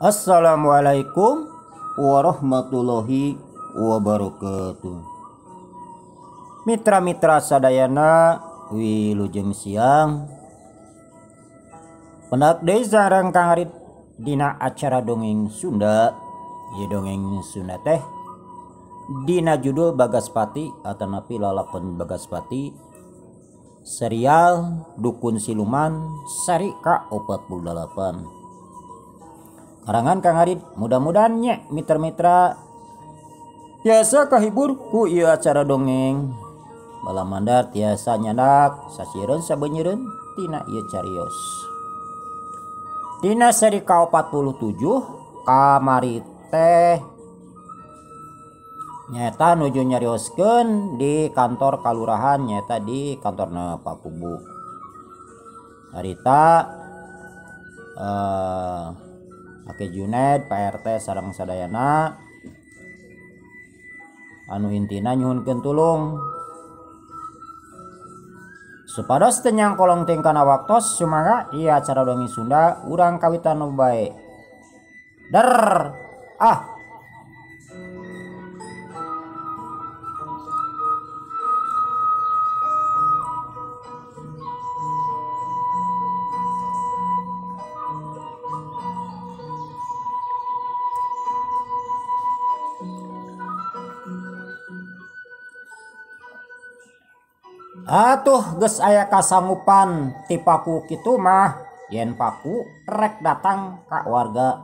Assalamualaikum warahmatullahi wabarakatuh. Mitra-mitra sadayana wilujeng siang. Pendak deui sareng Kang Arit dina acara dongeng Sunda. Ieu dongeng Sunda teh dina judul Bagaspati atanapi lalakon Bagaspati serial Dukun Siluman seri ka-48. Karangan Kang Arit, mudah-mudahan nya mitra-mitra tiasa kahibur ku ieu acara dongeng. Balamandar tiasa nyandak sasieureun sabeunyereun tina ieu carios. Dina seri ka-47 kamari teh nyaeta nuju nyarioskeun di kantor kalurahan, nyaeta di kantorna Pak Kubu. Harita Aki Junaid, Pak RT sareng sadayana anu intina nyuhunkeun tulung supados teu nyangkolong teuing kana waktos. Sumangga ieu acara dongeng Sunda urang kawitan nu bae. Der ah. Atuh geus aya kasanggupan ti Paku kitu mah yen Paku rek datang ka warga.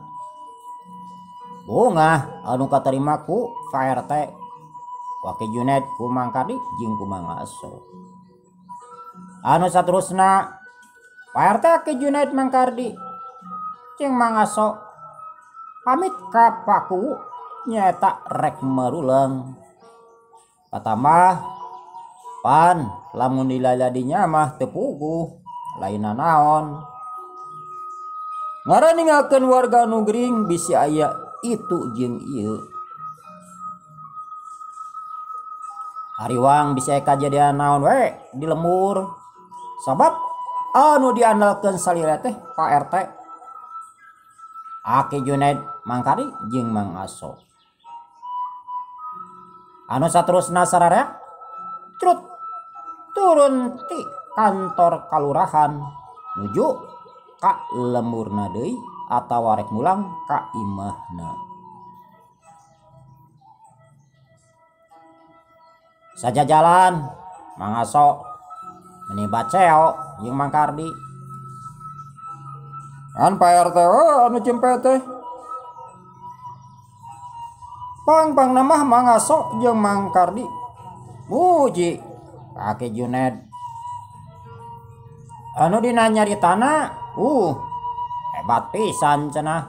Bungah anu katarima ku Pak RT, Waki Junaid, ku Mang Kardi jeung ku Mang Aso. Anu saterusna Pak RT, Aki Junaid, Mang Kardi jeung Mang Aso pamit ka Paku nyaeta rek marulang. Patambah pan lamun dilaladinya mah teu puguh lainna naon. Ngaran ninggalkeun warga nu gering bisi aya itu jeung ieu. Hariwang bisi aya kajadian naon we di lembur. Sabab anu diandalkeun salira teh Pak RT, Aki Junaid, Mang Kardi jeung Mang Aso. Anu saterusna sararea trut turun ti kantor kalurahan nuju ka lemburna deui atawa rek mulang ka imahna. Sajajalan Mang Aso meni baceo jeung Mang Kardi. Kan Pak RT anu cempe teh. Pang-pang namah Mang Aso jeung Mang Kardi. Muji Aki Junaid anu dina nyaritana hebat pisan cenah.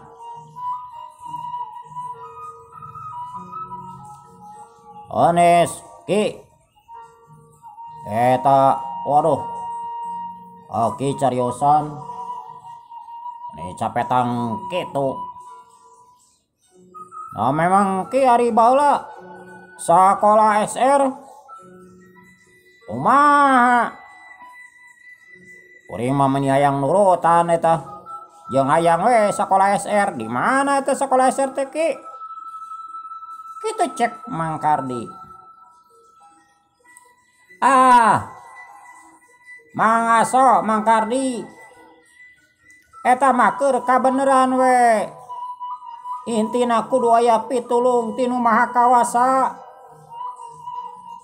Ones ki eta waduh aki cariosan ini capetang kitu. Nah memang ki ari baheula sakola SR kumaha kuring mah meuni hayang nurutan eta jeung hayang we sakola SR. Di mana eta sakola SR teh ki? Kitu cek Mang Kardi. Ah Mang Aso, Mang Kardi eta mah keur kabeneran we. Intina kudu aya pitulung ti Nu Maha Kawasa.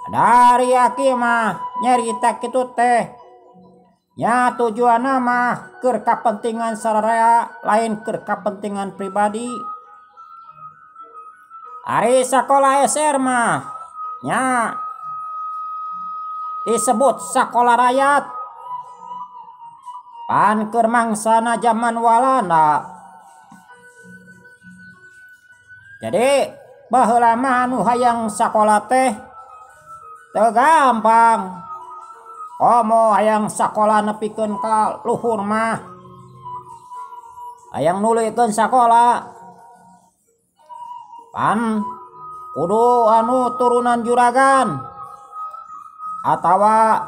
Dari aki mah nyarita kitu teh nya tujuanna mah keur kapentingan sararea lain keur kapentingan pribadi. Ari sakola SR mah nya disebut sakola rakyat pan keur mangsana jaman Walanda. Jadi baheula mah anu hayang sakola teh teu gampang. Komo hayang sakola nepikeun ka luhur mah hayang nuluykeun sakola pan kudu anu turunan juragan atawa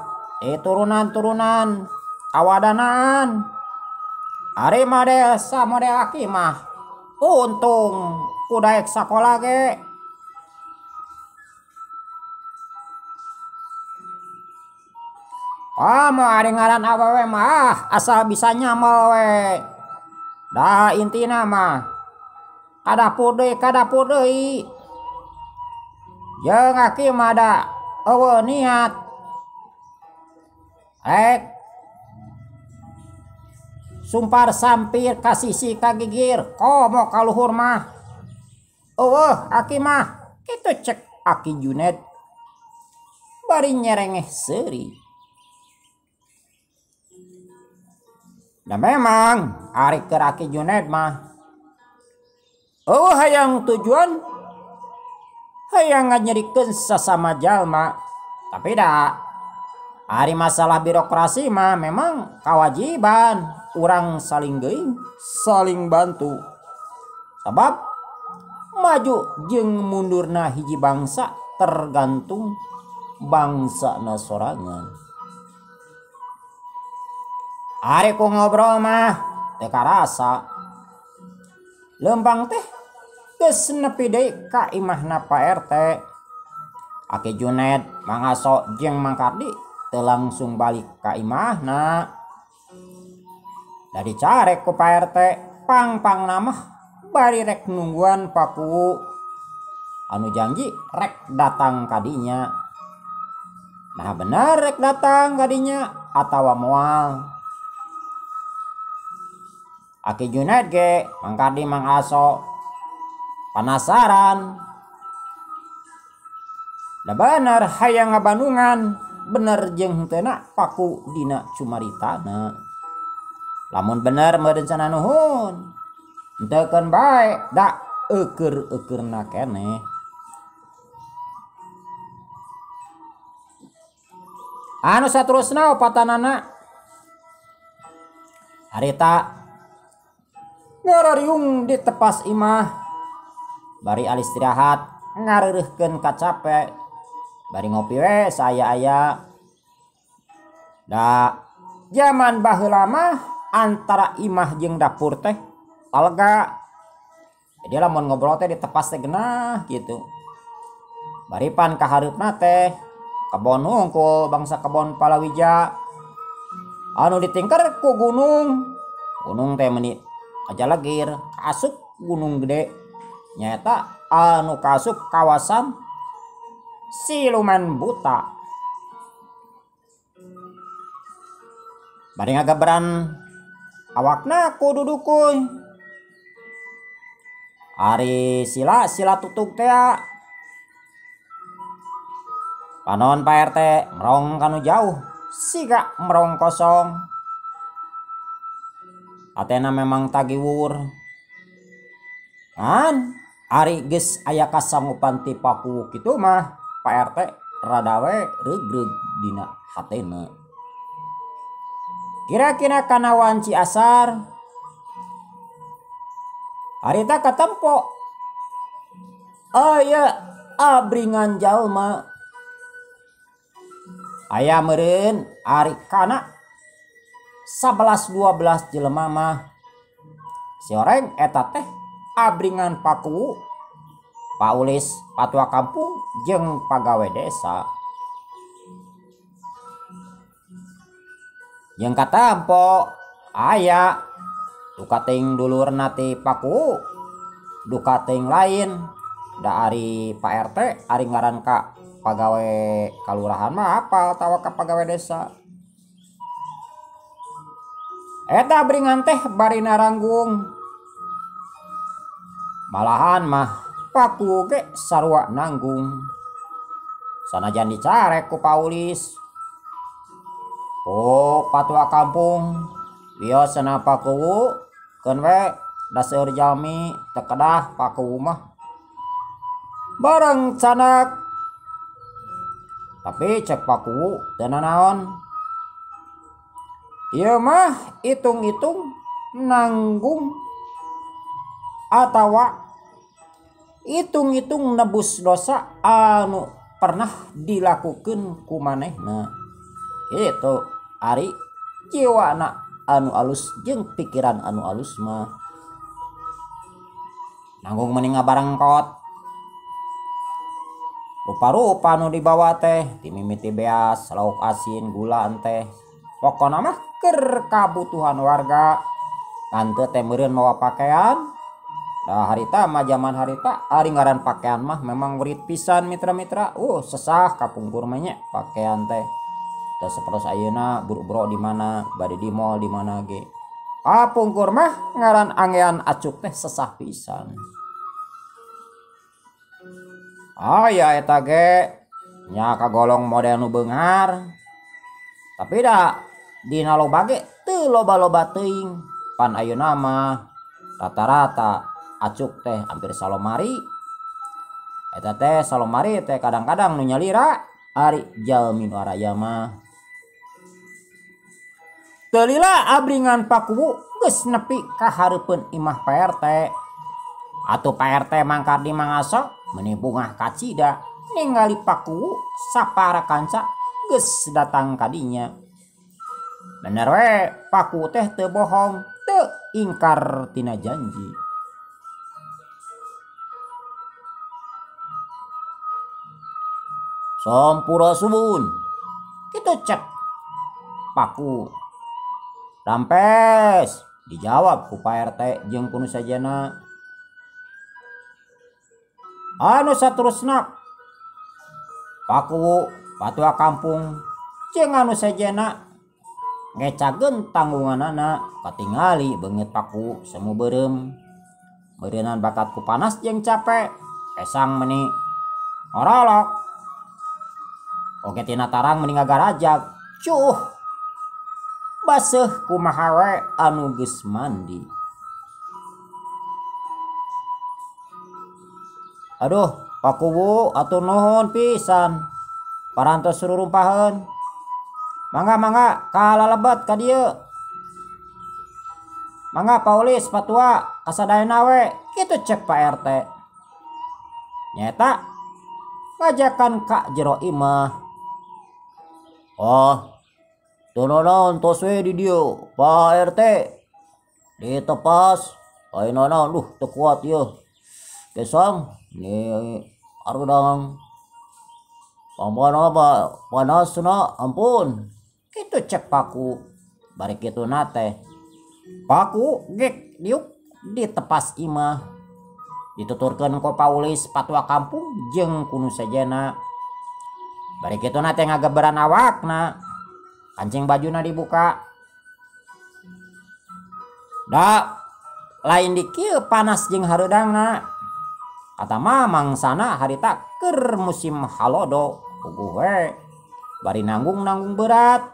turunan-turunan kawadanaan. Ari model sa model aki mah Untung ku daek sakola ge. Ah, mau ari ngaran awewe mah asal bisa nyamel we. Dah intina mah kadapur deui. Jeung aki mah da eueuh niat. Rek sumpar sampir ka sisi ka gigir komo ka luhur mah. Eueuh aki mah kitu cek Aki Junet bari nyerengeh seuri. Nah memang ari keur Aki Junet mah eueuh hayang tujuan hayang nganyerikeun sasama jalma. Tapi da ari masalah birokrasi mah memang kewajiban urang saling geuing, saling bantu. Sabab maju jeung mundurna hiji bangsa tergantung bangsana sorangan. Ari ku ngobrol mah teu karasa. Leumpang teh geus nepi deui ka imahna Pak RT. Aki Junet, Mang Aso jeung Mang Kardi teu langsung balik ka imahna. Da dicarek ku Pak RT pang-pangna mah bari rek nungguan Paku anu janji rek datang kadinya. Nah bener rek datang kadinya atawa moal. Aki Junet ge, Mang Kardi, Mang Aso penasaran. Da bener hayang ngabandungan, bener jeung henteu Paku dina cumaritana. Lamun bener meureun cenah nuhun. Henteu keun bae da eueur-eueurna keneh. Anu saterusna opatanana harita ngarariung di tepas imah bari alistirahat ngareureurkeun kacape bari ngopi we saya-aya. Da zaman baheula mah antara imah jeung dapur teh talga. Jadi lamun ngobrol teh di tepas teh genah gitu. Bari pan ka hareupna teh kebon hungkul bangsa kebon palawija anu ditingker ku gunung. Gunung teh meni aja legir asup gunung gede nyaeta anu kasup kawasan siluman buta. Bari ngagaberan awakna kudu dukuy. Ari sila sila tutug tea. Panon Pak RT merong kanu jauh siga merong kosong. Atena memang tagiwur. Kan ari geus aya kasanggupan ti Paku kitu mah Pak RT rada we regreg dina hatena. Kira-kira kana wanci asar harita katempo aya abringan jalma. Aya meureun ari kana 11-12 jelema mah. Si oreng eta teh abringan Paku, Paulis, patua kampung jeung pagawe desa. Jeung katampo aya duka teuing dulurna ti Paku, duka teuing lain. Da ari Pak RT ari ngaran ka pagawe kalurahan mah apal tawa ka pagawe desa. Eta abringan teh bari naranggung. Malahan mah Paku ge sarua nanggung. Sanajan dicarek ku Paulis. Oh, patua kampung wios cenah Paku keun we da seueur jalmi teu kedah Paku mah. Bareng canak. Tapi cek Paku teu nanaon. Ieu mah hitung-hitung nanggung atawa hitung-hitung nebus dosa anu pernah dilakukeun ku manehna. Kitu ari jiwana anu alus jeung pikiran anu alus mah. Nanggung meni ngabarengkot. Rupa-rupa nu dibawa teh, ti mimiti beas, lauk asin, gula teh. Pokona mah keur kabutuhan warga. Ngan teu teh meureun mawa pakaian. Da harita mah jaman harita ari ngaran pakaian mah memang werit pisan mitra-mitra. Sesah kapungkur mah nya pakaian teh. Teu sapertos ayeuna buru-buru di mana, bade di mall di mana ge. Kapungkur mah ngaran angean acuk teh sesah pisan. Aya eta ge nya kagolong model nu beunghar. Tapi da dina loba ge teu loba-loba teuing. Pan ayeuna mah rata-rata acuk teh hampir salomari. Eta teh salomari teh kadang-kadang nu nyalira ari jalmi nu araya mah. Teu lila abringan Pakuwu geus nepi ka hareupeun imah Pak RT. Atuh Pak RT mangkar di Mangaso meni bungah kacida ningali Pakuwu sapara kanca geus datang ka dinya. Bener we Pakuwu teh teu bohong, teu ingkar tina janji. Sampurasun. Kitu cek Paku. Rampes dijawab ku Pak RT jeung ku nu sajana. Anu saterusna Pakuwu patua kampung jeung anu sajana ngecageun tanggunganana katingali beungeut Pakuwu semu beureum. Meureunan bakat ku panas jeung capek kesang meni orolok. Oge tina tarang meni ngagarajag cuh baseuh kumaha we anu geus mandi. Aduh Pakuwu atur nuhun pisan parantos rurumpaheun. Mangga-mangga kalalebet ka dieu. Mangga Paulis patua kasadayana we kitu cek Pak RT. Nyaeta ngajakan ka jero imah. Oh, teu tos we di dieu Pak RT. Ditepas ayeuna naon duh teu kuat ieu. Kesang ni arudang. Pambana panasna ampun. Kitu cek Paku. Bari kituna teh Paku gek diuk ditepas imah. Dituturkeun ku Paulis patua kampung jeung ku nu sejena. Bari kituna teh ngageberan awakna. Kancing bajuna dibuka. Da lain di kieu panas jeung hareudangna. Kata mah mangsana harita keur musim halodo puguh we bari nanggung-nanggung berat.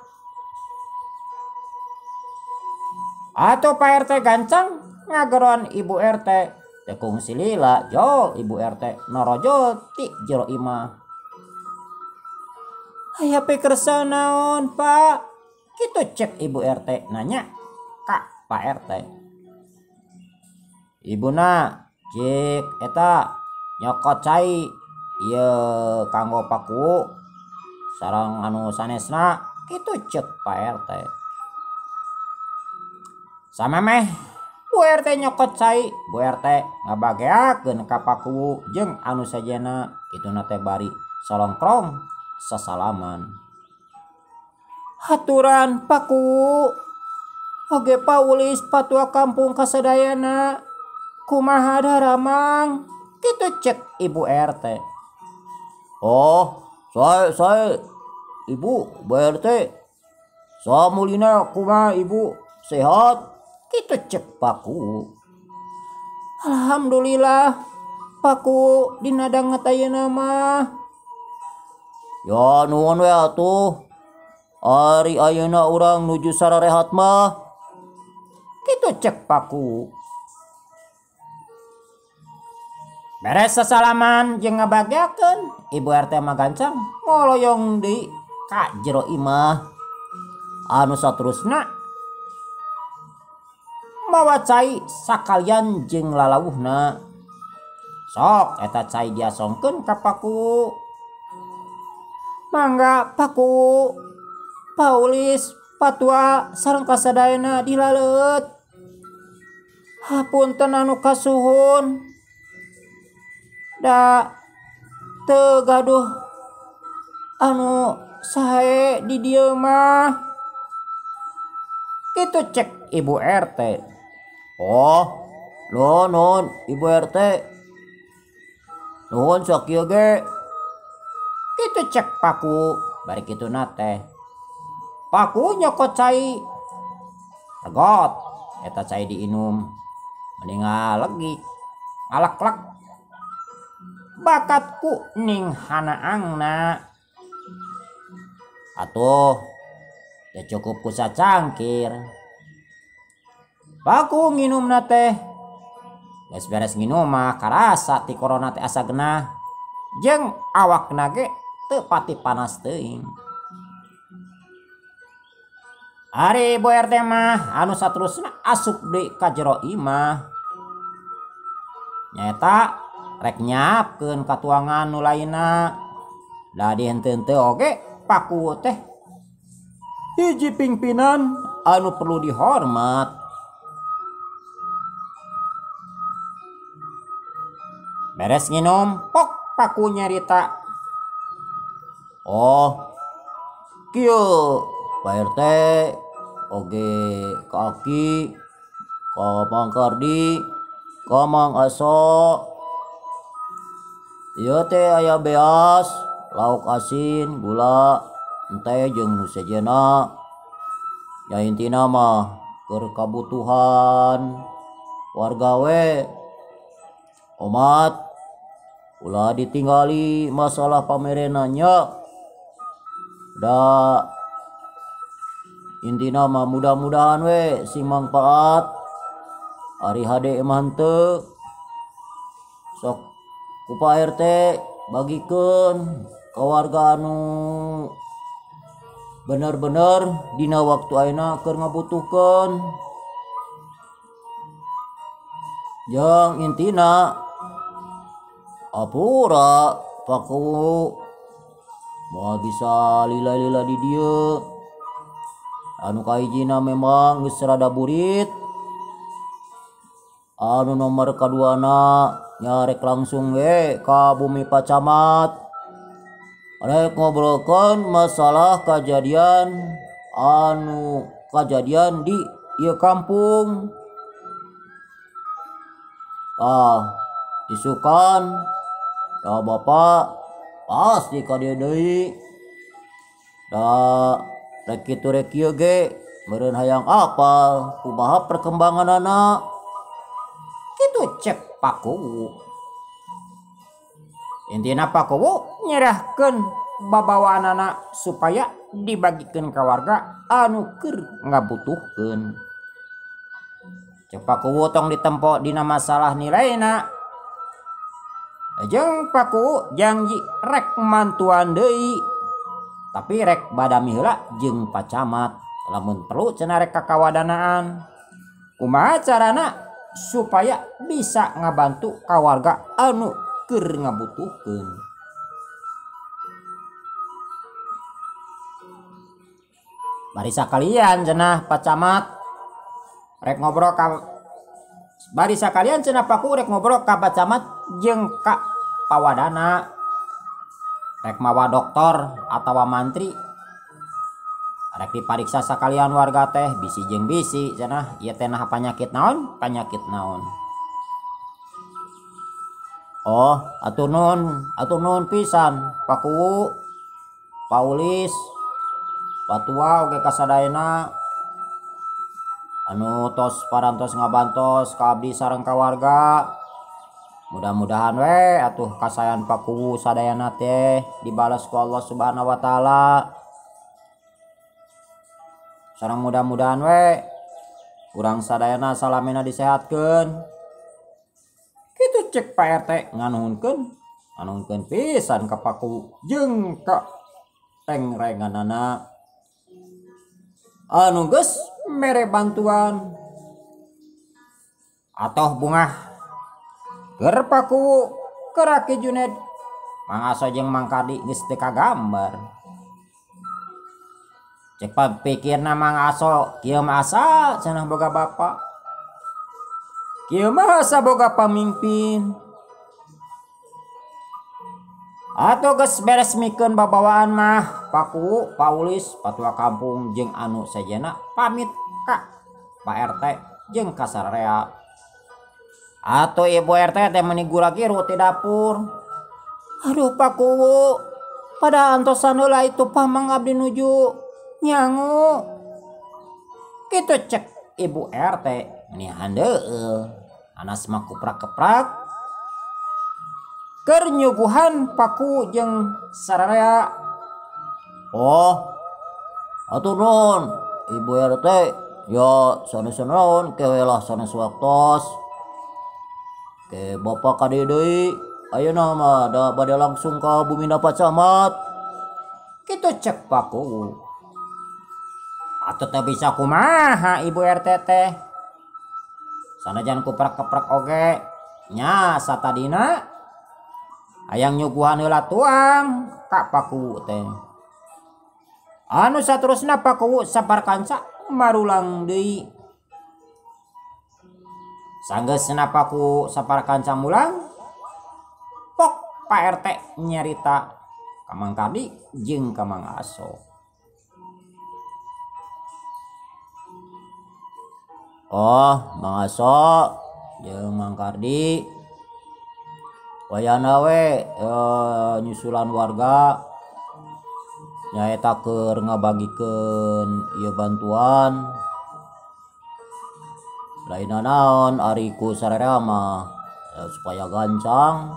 Atau Pak RT gancang ngageroan Ibu RT teh kungsi lila jol Ibu RT norojol ti jero imah. Aya pikersa naon Pak? Kitu cek Ibu RT nanya ka Pak RT. Ibuna cik eta nyokot cai ieu kanggo Pakuwu sareng anu sanesna kitu cek Pak RT. Samemeh Bu RT nyokot cai, Bu RT ngabageakeun ka Pakuwu jeung anu sajena kituna teh bari solongkrong sasalaman. Haturan Pakuwu oge Paulis patua kampung kasadayana kumaha daramang kitu cek Ibu RT. Oh, saya Ibu Bu RT. Samulina kumaha Ibu sehat? Kitu cek Pakuwu. Alhamdulillah Pakuwu dina danget ayeuna mah. Ya nuhun we atuh. Ari ayeuna urang nuju sararehat mah. Kitu cek Pakuwu. Beres sasalaman jeung ngabageakeun Ibu RT mah gancang ngoloyong deui ka jero imah. Anu saterusna mawa cai sakalian jeung lalawuhna. Sok eta cai diasongkeun ka Pakuwu. Mangga Pakuwu, Paulis patua sareng kasadayana dilaleut. Hapunten anu kasuhun. Da teu gaduh anu sae di dieu mah. Kitu cek Ibu RT. Oh, nuhun Ibu RT. Nuhun sakieu ge. Kitu cek Paku bari kituna teh. Paku nyokot cai. Regot eta cai diinum. Mending ngalegik, ngaleklek. Bakatku ning hanaangna. Atuh ya cukup ku sacangkir. Paku nginumna teh. Geus beres nginum mah karasa ti corona teh asa genah. Jeung awakna ge teu pati panas teuing. Ari Ibu RT mah anu saterusna asup deui ka jero imah. Nyaeta rek nyiapkeun katuangan nu lainna. Da dihenteu-henteu oge Paku teh hiji pimpinan anu perlu dihormat. Beres nginum, pok Paku nyarita. Oh, kieu Pak RT oge ka Aki, ka Mang Kardi, ka Mang Aso. Ieu teh aya beas, lauk asin, gula, ente jeung nu sejenna. Ya intina mah keur kabutuhan warga we. Omat ulah ditinggali masalah pamerenanya. Da intina mah mudah-mudahan we sing mangpaat. Ari hade mah henteu. Sok ku Pak RT bagikeun ka warga anu bener-bener dina waktu ayeuna keur ngabutuhkeun. Jeung intina apura Paku moal bisa lila-lila di dieu. Anu kahijina memang geus rada burit. Anu nomor kaduana nyarek langsung we ka bumi Pak Camat. Rek ngobrolkeun masalah kejadian anu kejadian di ieu kampung. Ah, isukan ya bapak pasti ka dieu deui. Da rek kitu rek kieu ge meureun hayang apal kumaha perkembanganana. Kitu cek Paku. Intina Paku nyerahkeun babawaanana supaya dibagikeun ka warga anu keur ngabutuhkeun. Cek Paku tong ditempo dina masalah nilaina. Jeung Paku janji rek mantuan deui. Tapi rek badami heula jeung Pak Camat. Lamun perlu cenah rek kakawadanaan. Kumaha carana supaya bisa ngabantu ka warga anu keur ngabutuhkeun. Bari sakalian cenah Pak Camat rek ngobrol ka bari sakalian cenah Paku rek ngobrol ka Pak Camat jeung ka pawadana. Rek mawa dokter atawa mantri. Rek dipariksa sakalian warga teh bisi jeung bisi cenah ieu teh nah panyakit naon? Panyakit naon? Oh, atur nuhun pisan Paku, Paulis, Patua oge kasadayana anu tos parantos ngabantos ka abdi sareng ka warga. Mudah-mudahan we atuh kasayan Paku sadayana teh dibalas ku Allah Subhanahu wa taala. Sareng mudah-mudahan we urang sadayana salamena disehatkeun. Kitu cek Pak RT nganuhunkeun pisan ka Paku jeung ka rengrenganana anu geus mere bantuan. Atoh bungah keur Paku keur Aki Juned Mang Aso jeung Mang Kardi geus teu kagambar. Cek pikirna Mang Aso kieu mah asa cenah boga bapa. Kieu mah asa boga pamimpin. Atuh geus beres mikeun babawaan mah Paku, Paulis, patua kampung jeung anu sejenna pamit ka Pak RT jeung ka sararea. Atuh Ibu RT teh meuni gura-giru ti dapur. Aduh Pak Kuwu, pada antosan heula itu pamang abdi nuju nyangu. Kitu cek Ibu RT meuni handeueul. Anas mah kuprak-keprak keur nyuguhan Paku jeung sararea. Oh, atur nuhun Ibu RT, ya sanes naon kewe lah sanes waktos. Ke bapak kade deui, ayeuna mah da bade langsung ka bumina Pak Camat. Kitu cek Paku. Atuh teu bisa kumaha Ibu RT teh. Sanajan kuprak-keprak oge nya satadina hayang nyuguhan heula tuang ka Paku teh. Anu saterusna Paku saparkanca marulang deui. Sanggeusna Paku saparkanca mulang, pok Pak RT nyarita ka Mang Kardi jeung ka Mang Aso. Oh, Mang Aso jeung Mang Kardi wayahna we nyusulan warga nyaeta keur ngabagikeun ieu bantuan. Lainna naon ari ku sararea mah supaya gancang,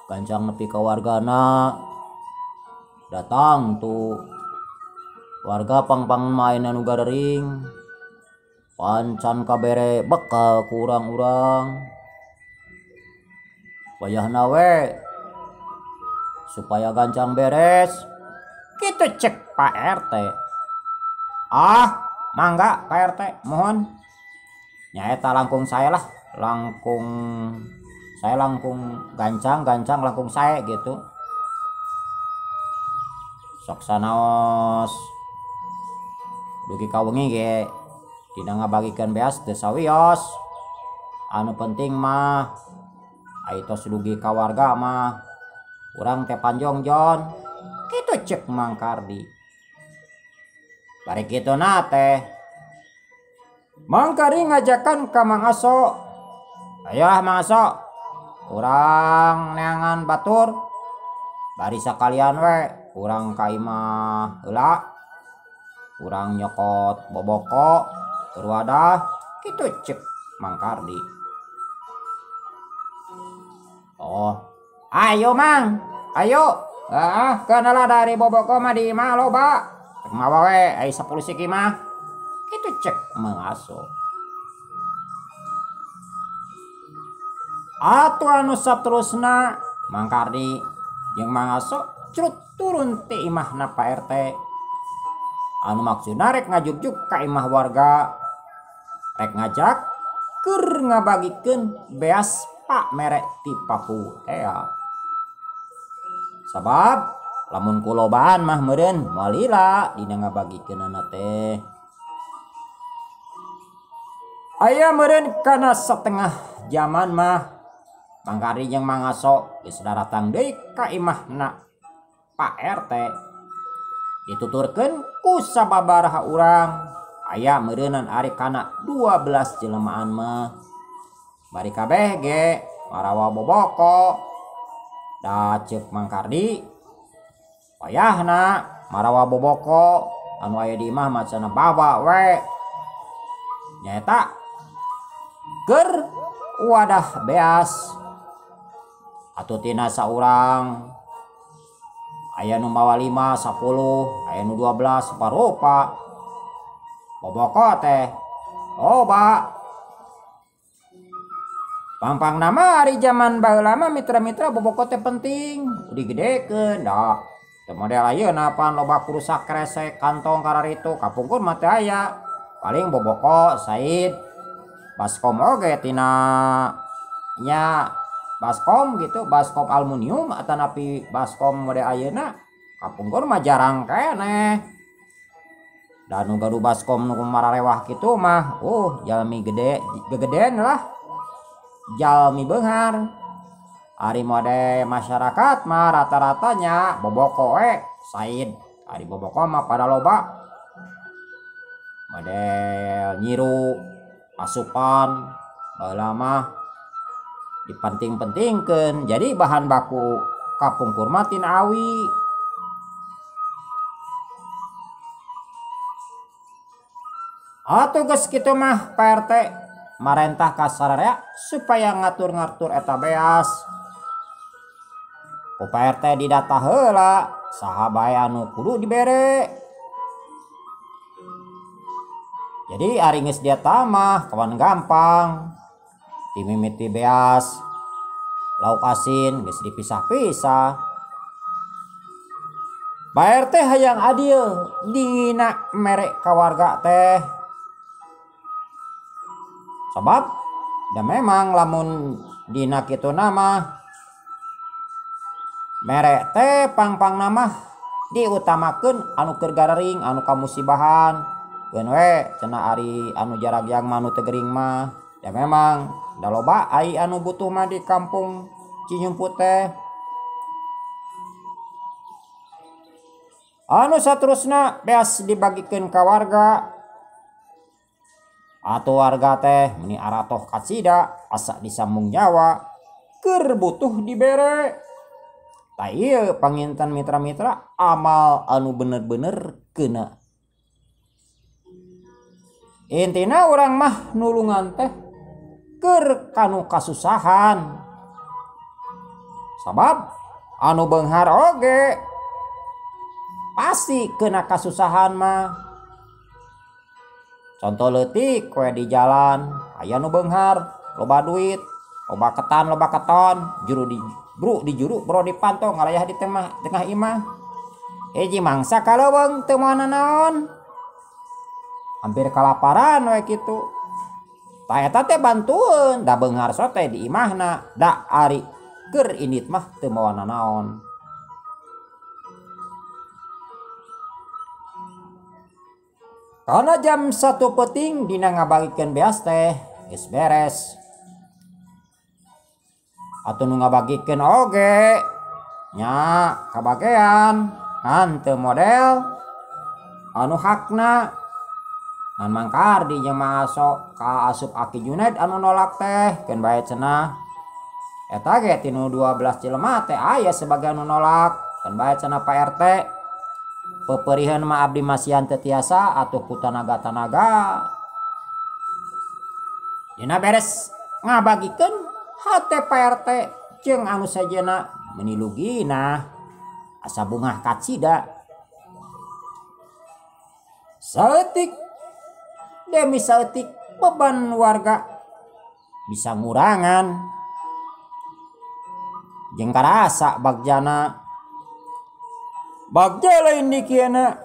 gancang nepi ka wargana. Datang tuh warga pang-pang main anu garering. Pancan kabere bekal ku urang-urang. Wayahna we supaya gancang beres. Kitu cek Pak RT. Ah, mangga Pak RT, mohon. Nyaeta langkung saya lah, langkung saya langkung gancang-gancang langkung saya gitu. Sok sanaos dugi ka wengi ge dina ngabagikeun beas teu sawios. Anu penting mah ai tos dugi ka warga mah urang teh panjongjon. Kitu cek Mang Kardi. Bari kitu na teh Mang Kardi ngajakan ka Mang Aso. Ayo Mang Aso, urang neangan batur. Bari sakalian we urang ka imah heula. Urang nyokot boboko keur wadah. Kitu cek Mang Kardi. Oh, ayo Mang, ayo. Ah, kenalah dari boboko mah di imah loba. Rek mawa we ai 10 siki mah. Kitu cek Mang Aso. Atuh anu saterusna Mang Kardi jeung Mang Aso curut turun ti imahna Pak RT. Anu maksudna rek ngajugjug ka imah warga. Rek ngajak keur ngabagikeun beas Pak mere ti Paku tea. Sabab lamun kulobaan mah meureun moal lila dina ngabagikeunana teh. Aya meureun kana setengah jaman mah Mang Kardi jeung Mang Aso geus daratang deui ka imahna Pak RT. Dituturkeun ku sababaraha urang aya meureunan ari kana 12 jelemaan mah. Bari kabeh ge marawa boboko. Da ceuk Mang Kardi wayahna marawa boboko anu aya di imah mah cenah bawa we. Nyaeta keur wadah beas. Atuh tina saurang aya nu mawa 5, 10, aya nu 12 saparupa. Boboko teh loba. Pangpang nama ari jaman baheula mah mitra-mitra boboko teh penting, digedekeun da. Teu model ayeuna pan loba kurusak kresek kantong kararitu kapungkur mah teu aya. Paling boboko Said baskom oge tina nya baskom gitu, baskom aluminium atanapi baskom model ayeuna kapungkur mah jarang keneh. Da nu gaduh baskom nu mararewah kitu mah jalmi gede gegedean lah. Jalmi beunghar. Ari mode masyarakat mah rata-ratanya boboko we said. Ari boboko mah pada loba. Model nyiru asupan baheula mah dipenting-pentingkeun. Jadi bahan baku kapungkur mah tina awi. Atuh geus kitu mah Pak RT marentah ka sararea supaya ngatur-ngatur eta beas. Ku Pak RT didata heula saha bae anu kudu dibere. Jadi ari geus dieta mah kawan gampang. Timimiti beas, lauk asin geus dipisah-pisah. Pak RT hayang adil dingina mere ka warga teh. Sebab da memang lamun dina kitu nama mere teh pang-pang nama diutamakeun anu keur garering anu kamusibahan. Keun we cenah ari anu jaragyang mah anu teu gering mah. Ya memang da loba ai anu butuh mah di kampung Cinyumput teh. Anu saterusna beas dibagikeun ka warga. Atuh warga teh meni aratoh kacida asa disambung nyawa keur butuh dibere. Tah ieu panginten mitra-mitra amal anu bener-bener keuna. Intina urang mah nulungan teh keur kanu kasusahan. Sabab anu beunghar oge pasti kena kasusahan mah. Contoh leutik we di jalan aya nu beunghar loba duit, loba ketan, loba keton, juru di bru di juru bro di panto ngalayah di tengah tengah imah. Hiji mangsa kaleuweung teu moal nanaon. Hampir kalaparan we kitu. Tah eta teh bantueun da beunghar sote di imahna da ari keur indit mah teu moal nanaon. Karena jam 1 peuting dina ngabagikeun beas teh geus beres. Atuh nu ngabagikeun oge nya kabagean ngan teu model anu hakna. Ngan mangkardi jeung Mang Aso ka asup Aki Junaid anu nolak teh keun bae cenah. Eta ge tinu 12 jelema teh aya sebagian anu nolak keun bae cenah Pak RT. Peperihan mah abdi masihan teu tiasa atuh ku tanaga-tanaga. Dina beres ngabagikeun hate Pak RT jeung anu sejenna meuni lugina asa bungah kacida. Saeutik demi saeutik beban warga bisa ngurangan. Jeung karasa bagjana. Bagja lain dikiana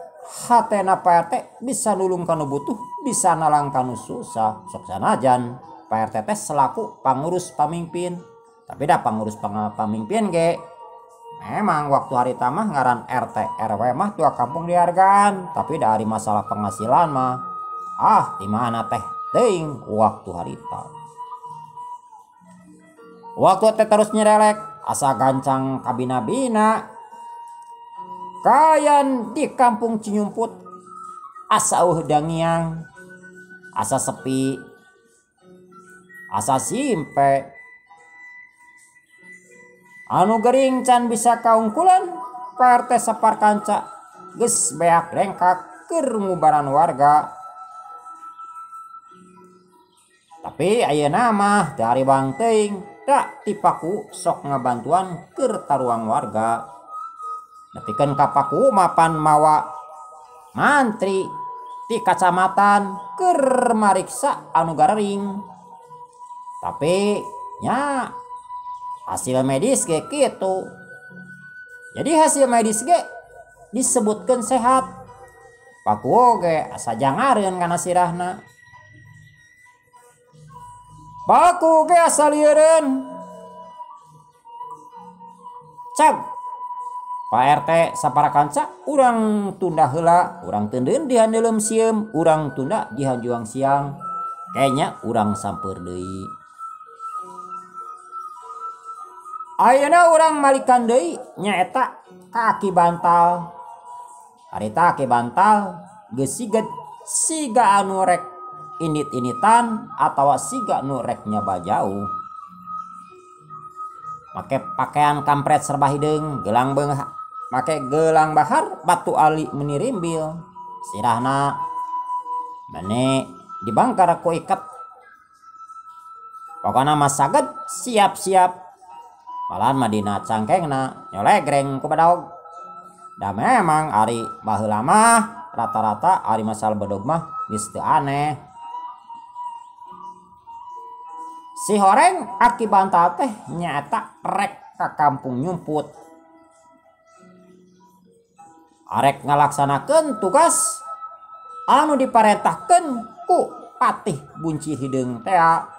hatena Pak RT bisa nulung kanu butuh, bisa nalang kanu susah. Sok sanajan Pak RT teh selaku pangurus pamimpin. Tapi dah pangurus pamimpin ge memang waktu hari tamah ngaran RT RW mah tua kampung dihargaan. Tapi dari masalah penghasilan mah ah di mana teh teuing waktu harita. Waktu teh terus nyerelek asa gancang kabina-bina. Kayan di kampung Cinyumput asa eueuh dangiang, asa sepi, asa simpe. Anu gering can bisa kaungkulan Pak RT sapar kanca geus beak lengkak keur ngubaran warga. Tapi ayeuna mah dari bang teuing da tipaku sok ngabantuan keur taruang warga. Nepikeun ka Paku mapan mawa mantri ti kacamatan keur mariksa anu garering. Tapi nya hasil medis ge kitu. Jadi hasil medis ge disebutkeun sehat. Paku oge asa jangareun kana sirahna. Paku ge asa lieureun. Cag Pak RT sapara kanca urang tunda heula, urang teundeun di handeuleum sieum, urang tunda di hanjuang siang. Kayaknya urang sampeur deui. Ayeuna urang malikan deui nyaeta ka Aki Bantal. Harita Aki Bantal geus siget siga anu rek init-initan atawa siga nu rek nyaba jauh. Make pakaian kampret serba hideung, gelang beunghar, make gelang bahar batu ali meni rimbil. Sirahna meni dibangkar ku iket. Pokona mah saged siap-siap. Malahan mah dina cangkengna nyolegreng ku badaog. Da memang ari baheula mah rata-rata ari masalah bedog mah geus teu aneh. Si horeng Aki Bantal teh nyaeta rek ka kampung Nyumput. Arek ngalaksanakeun tugas anu diparentahkeun ku Patih Buncit Hideung tea.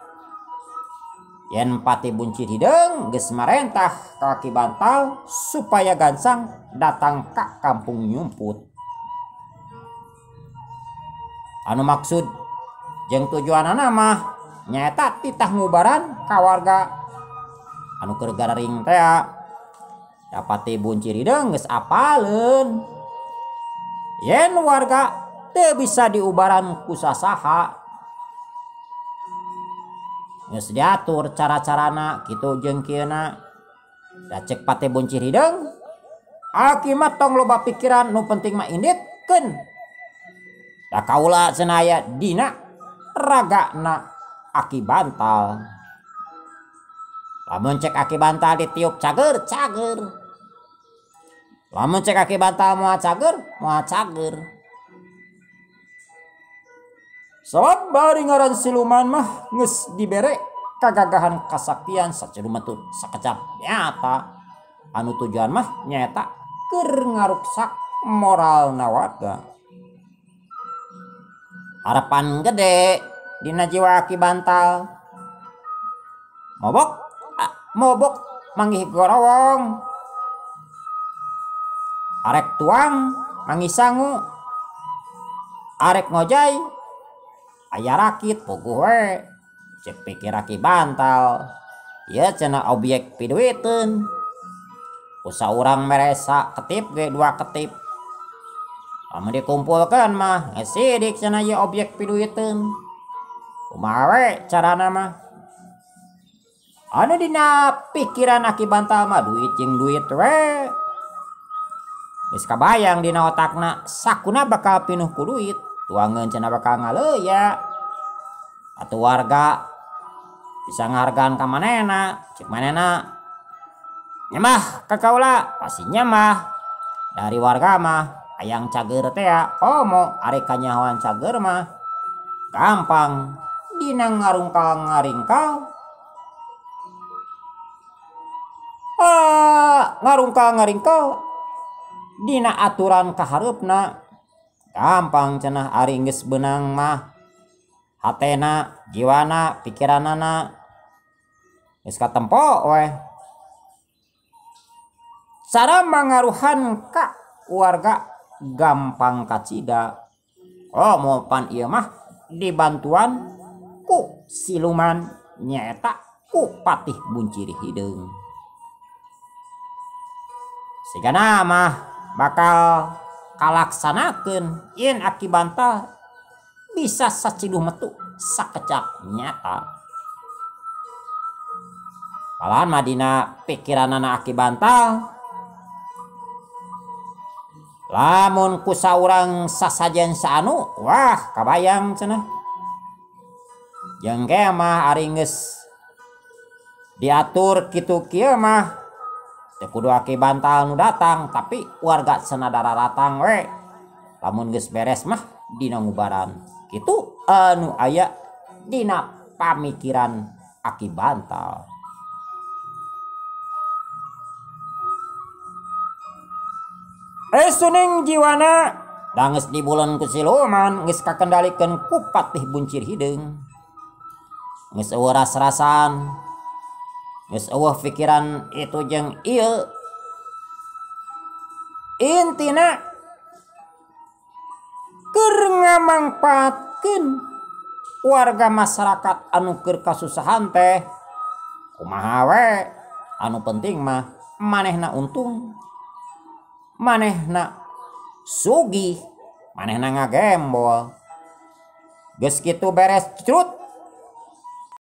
Yen Patih Buncit Hideung geus marentah ka Aki Bantal supaya gancang datang ka kampung Nyumput. Anu maksud jeung tujuanana mah nyaeta titah ngubaran ka warga anu keur gararing tea. Da Patih Buncit Hideung geus apaleun yen warga teu bisa diubaran ku sasaha. Geus diatur cara-carana kitu jeung kieuna. Da cek Patih Buncit Hideung, Aki mah tong loba pikiran, nu penting mah inditkeun. Da kaula cenah aya dina ragana Aki Bantal. Lamun cek Aki Bantal ditiup cager, cager. Lamun cek Aki Bantal moal cager, moal cager. Sabab bari ngaran siluman mah geus dibere kagagahan kasaktian sacedu mah sakecap nyata. Anu tujuan mah nyaeta keur ngaruksak moralna warga. Harapan gede dina jiwa Aki Bantal. Mobok, mobok manggih gorowong. Arek tuang manggih sangu. Arek ngojay aya rakit puguh we. Cek pikir Aki Bantal, ieu cenah obyek piduiteun. Ku saurang meresa ketip ge dua ketip. Lamun dikumpulkeun mah geus sidik cenah ieu obyek piduiteun. Kumaha we carana mah? Anu dina pikiran Aki Bantal mah duit jeung duit we. Geus kabayang dina otakna sakuna bakal pinuh ku duit. Tuangeun cenah bakal ngaleuya. Atuh warga bisa ngahargaan ka manehna, cek manehna nyemah ka kaula, pasti nyemah. Dari warga mah hayang cager teh komo ari kanyahoan cager mah gampang dina ngarungkal ngaringkal. Ngarungkal ngaringkal dina aturan kahareupna gampang cenah ari geus beunang mah hatena, jiwana, pikiranana geus katempo weh. Cara mangaruhan ka warga gampang kacida. Oh mau pan ieu mah dibantuan ku siluman nyaeta ku Patih Buncit Hideung. Sigana mah bakal kalaksanakeun yen Aki Bantal bisa saciduh metu sakecap nyata. Malahan mah dina pikiranana Aki Bantal lamun ku saurang sasajen saanu wah kabayang cenah. Jeung ge mah ari geus diatur kitu kieu mah teu kudu Aki Bantal nu datang tapi warga cenah dararatang we. Lamun geus beres mah dina ngubaran. Kitu anu aya dina pamikiran Aki Bantal. Suning jiwana da geus dibuleun ku siluman geus kakendalikeun ku Patih Buncit Hideung. Geus eueuh ras-rasan, geus eueuh pikiran itu jeung ieu. Intina keur ngamangpaatkeun warga masyarakat anu keur kasusahan teh kumaha we Anu penting mah manehna untung, manehna sugih, manehna ngagembol. Geus kitu beres, crut.